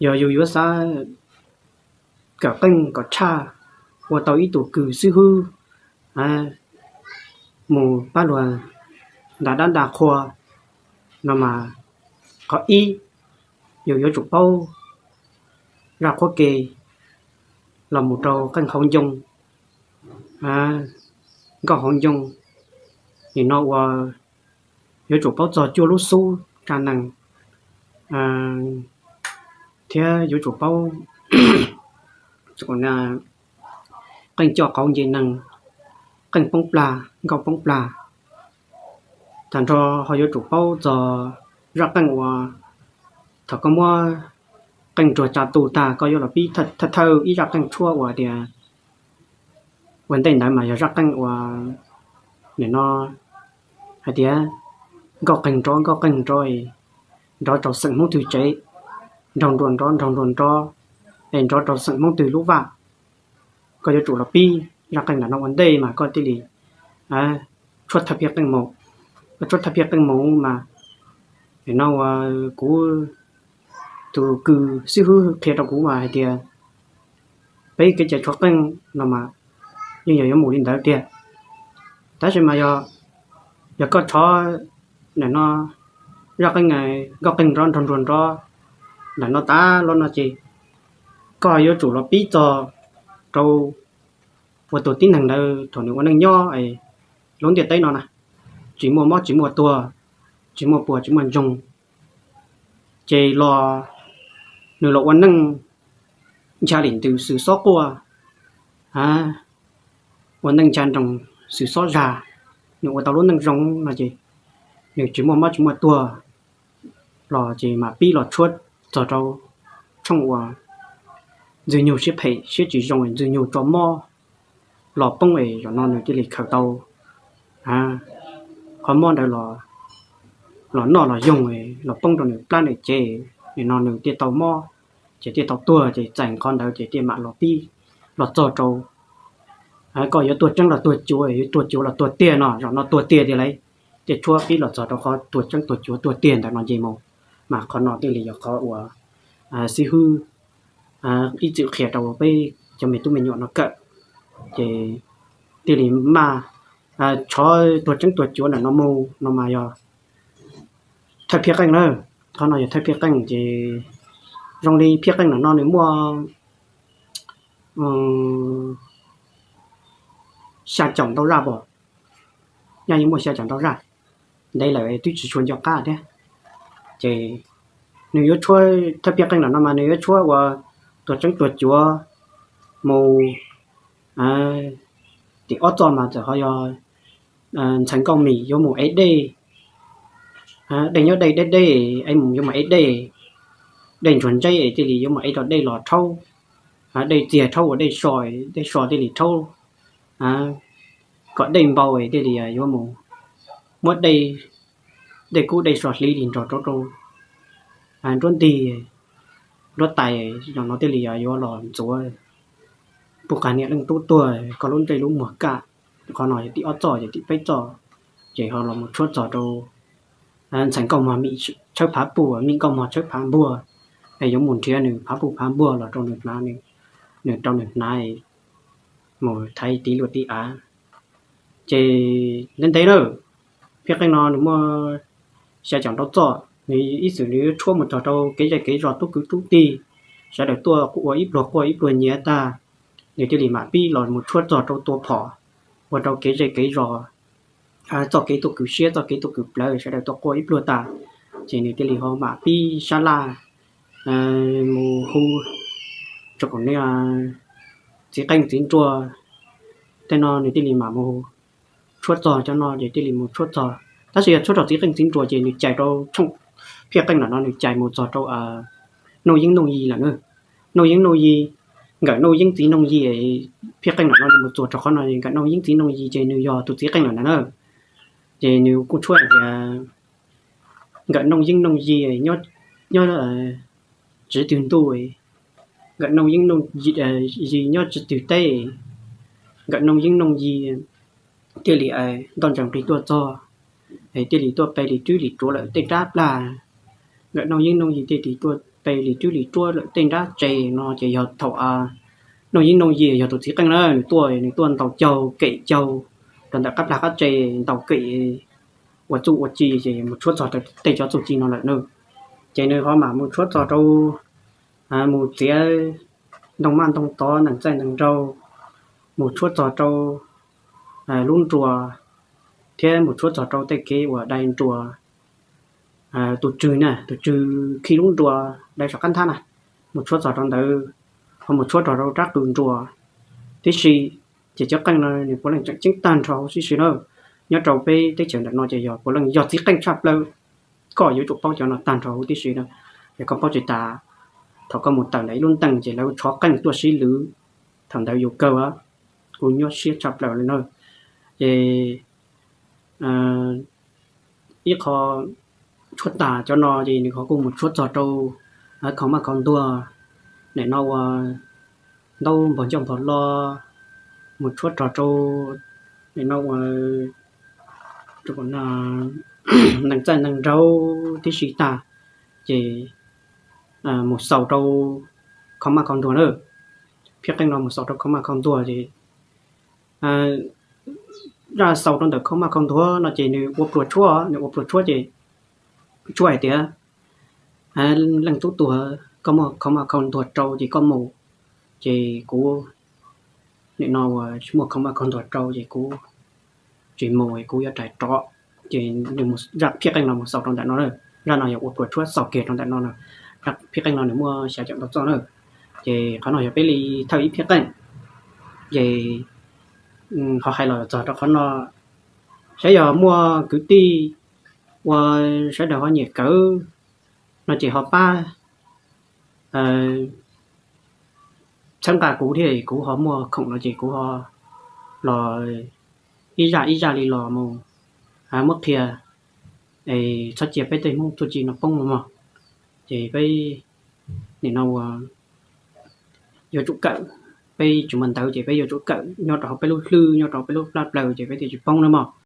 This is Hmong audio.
Yog yus yuav xav kawm qeej kom tshaj, ua tau ib tug kws xib hwb mus pab luag nta dab nta qhua no mas, qhov ib, yus yuav tsum paub zaj qhuab ke los mus rau qeej hauv ncoo, nkauj hauv ncoo. Nim no ua yuav tsum paub txog cuaj lub xub tsa nees thiab yuav tsum paub qeej coj qauv nce nees, qeej poob plag, nkauj poob plag. Tag nrho ho yuav tsum paub txog zaj qeej uas thaum koj muab qeej ntsuag tsa tu tag koj yuav los pib thawj thawj ib zaj qeej tshuab uas tias ua ntej ntawd mas yog zaj qeej uas nim no hais tias nkauj qeeg nrov, nkauj qeeg nrov, nrov rau xeem Hmoob twg tsev, nraug nruas nrov, nraug nruas nrov, es nrov rau xeem Hmoob twg lub vaj. Koj yuav tsum los pib zaj qeej ntawm no ua ntej mas koj thiaj li tshuab thawj phiaj qeej mus. Koj tshuab thawj phiaj qeej mus mas, nim no ua kuv tus kws xib hwb qhia rau kuv mas hais tias peb kev cai tshuab qeej no mas yeej yog yuav mus li ntawd tiag. Tab sis mas yog, yog koj tshov nim no zaj qeej nkauj qeeg nrov, nraug nruas nrov ntawm no tas los no ces koj yuav tsum los pib txog rau ua tus tib neeg ntawd thaum nws ua neej nyob lub ntiaj teb no na, tsis muaj mob tsis muaj tuag, tsis muaj puas tsis muaj ntsoog, ces los nws los ua neej ncha li ntws xwm xob quaj, ua neej ncha nroos xwm xob zag, nws ua tau lub neej zoo no ces nws tsis muaj mob tsis muaj tuag los ces mam pib los tshuab txog rau tshooj uas Ntxwg Nyug siab phem siab tsis zoo, Ntxwg Nyug tso mob los poob es zaum no nws thiaj li khaws tau qhov mob ntawd los noj los yoog, los poob rau nws plab nws cev, nim no nws thiaj tau mob, ces thiaj tau tuag, ces txais qhov ntawd ces thiaj mam los pib los txog rau koj yuav tuag tseeb los tuag cuav, yuav tuag cuav los tuag tiag no, zaum no tuag tiag tiag lauj, thiaj tshuab pib los txog rau qhov tuag tseeb tuag cuav tuag tiag ntawd no nce mus. Mas qhov no thiaj li yog qhov uas xib hwb ib txwm qhia rau peb cov me tub me nyuam no kawm, ces thiaj li maj tshov tuag tseeb tuag cuav ntawm no mus no mas yog thawj phiaj qeej na. Qhov no yog thawj phiaj qeej ces zoo li phiaj qeej ntawm no nws muaj xya caum ntau zaj pom, nyaj yeej muaj xya caum ntau zaj, ntev lawm twb tsis tshua nco qab thiab. Ces nws yuav tshuab thawj phiaj qeej ntawm no mas nws yuav tshuab ua tuag tseeb tuag cuav mus. Tim ob txoj mas txawm ho yog ntxhais nkauj mim yuav mus ev dej, dej nyob dej deb deb es mus yuav mus ev dej, dej ntsuag ntseb es thiaj li yuav mus ev tau dej los rhaub, dej txiag rhaub ua dej so, dej so thiaj li rhaub kom dej npau es thiaj li yuav mus muab dej, dej kub dej so hliv li nrog rau rau nruab ntig, nruab tais, zaum no thiaj li yuav los ntxuav puj qas niam leej tub tuag koj lub ntsej lub muag kaj. Qhov no yog tim ob txoj, ces tim peb txoj ces ho los mus tshuab txog rau ntxhais nkauj mog mim tshawb phav puj, mim nkauj mog tshawb phav npuag, es yuav mus nrhiav nws phav puj phav npuag los rau nws hnav, nws rau nws hnav mus thaiv tiv luag tiv av. Ces ntev ntev na, phiaj qeej no nws muaj xya caum ntau txoj, nws ib txwm nws yuav tshuab mus txog rau kev zej kev zos tub kwv tub tij, sawv daws tuaj ua ib pluag quaj ib pluag nyiav tag, nws thiaj li mam pib los mus tshuab txog rau tua phom, ua rau kev zej kev zos, txoj kev tuaj kwv siab txoj kev tuaj kwv plawv sawv daws tuaj quaj ib pluag tag, ces nws thiaj li ho mam pib sab laj mus hu tsoom niag txiv qeej txiv nruas tej no nws thiaj li mam mus tshuab txog cov no ces thiaj li mus tshuab txog. Tab sis yog tshuab rau txiv qeej txiv nruas ces nws cais rau tshooj phiaj qeej ntawm no nws cais mus txog rau nuj yeeb nuj yi lawm na. Nuj yeeb nuj yi, nkawm nuj yeeb txiv nuj yi, phiaj qeej ntawm no nws mus txuas rau qhov no nkawm nuj yeeb txiv nuj yi ces nws yog tus txiv qeej lawm ntag na. Ces nws kuj tshuab hais tias nkawm nuj yeeb nuj yi nyob tswv twg ntuj, nkawm nuj yeeb nuj yi nyob tswv twg teb, nkawm nuj yeeb nuj yi thiaj li ntoj ntsaws nqis tuaj txog, thiaj li tuaj pe li rwb li ruav lawm tej rab plag, nkawm nuj yeeb nuj yi thiaj li tuaj tej li twb li ruab lawm tej nrab tsev no ces yog thaum Nooj Yeeb Nooj Yig yog tus txiv qeej na, nws tuaj nws tuaj ntaus caug kem caug rau ntawm qab plag qab tsev, ntaus kem ua txuj ua ci ces mus tshuab txog rau tej cov txuj ci no lawm na. Ces nws ho mam mus tshuab txog rau, mus txiav ntoo maj ntoo tod nees txaij nees nraug, mus tshuab txog rau lub nruas, thiab mus tshuab txog rau tej kev uas dai nruas, tus tswg na, tus tswg khi lub nruas dai saum qab nthab na, mus tshuab txog rau ntawd, ho mus tshuab txog rau rab qws nruas tib si. Ces cov qeej no nws puav leej tseem ceeb tag nrho huv tib si na. Nyob rau peb teb chaws ntawm no ces yog puav leej yog txiv qeej tshaj plaws, koj yuav tsum paub cov no tag nrho huv tib si na. Yog koj paub tsis tas, thaum koj mus tawm ntawm ib lub ntees ces lawv tshov qeej tuaj sib lwv, thaum ntawd yus kawg, kuv nyuaj siab tshaj plaws li na. Ces ib qho tshuab tas cov no ces nws ho kuj mus tshuab txog rau khau maj khau ntuag, nim no uas ntaub npog ncauj npog lo, mus tshuab txog rau nim no uas nees txaij nees nraug tib si tag, ces mus xaus rau khau maj khau ntuag na. Phiab qeej no mus xaus rau khau maj khau ntuag ces zaj xaus rau ntawm khau maj khau ntuag no ces nws ua pluas tshuab, nws ua pluas tshuab ces tshuab hais tias, leej tub tuag, koj muaj khau maj khau ntuag rau ces koj mus, ces kuv nim no uas tsis muaj khau maj khau ntuag rau ces kuv tsis mus, kuv yuav rais rov. Ces nws zaj phiab qeej no mus xaus rau ntawm no na. Zaj no yog ua pluas tshuab xaus kiag rau ntawm no na. Zaj phiab qeej no nws muaj xya caum ntau txoj na. Ces qhov no yog peb li thawj ib phiab qeej. Ces ho hais los txog rau qhov no, saib yog muaj kwv tij uas sawv daws ho nyiam kawm no ces ho pab txhawb nqa kuv thiab, kuv ho muaj khoom no ces kuv ho los ib zaj ib zaj li los mus muab qhia, es txhob cia peb tej Hmoob txuj ci no poob no mog. Ces peb nim no uas yuav tsum kawm, peb tsis muaj ntawv ces peb yuav tsum kawm nyob rau hauv peb lub hlwb, nyob rau hauv peb lub plab plaws ces peb thiaj tsis poob na mog.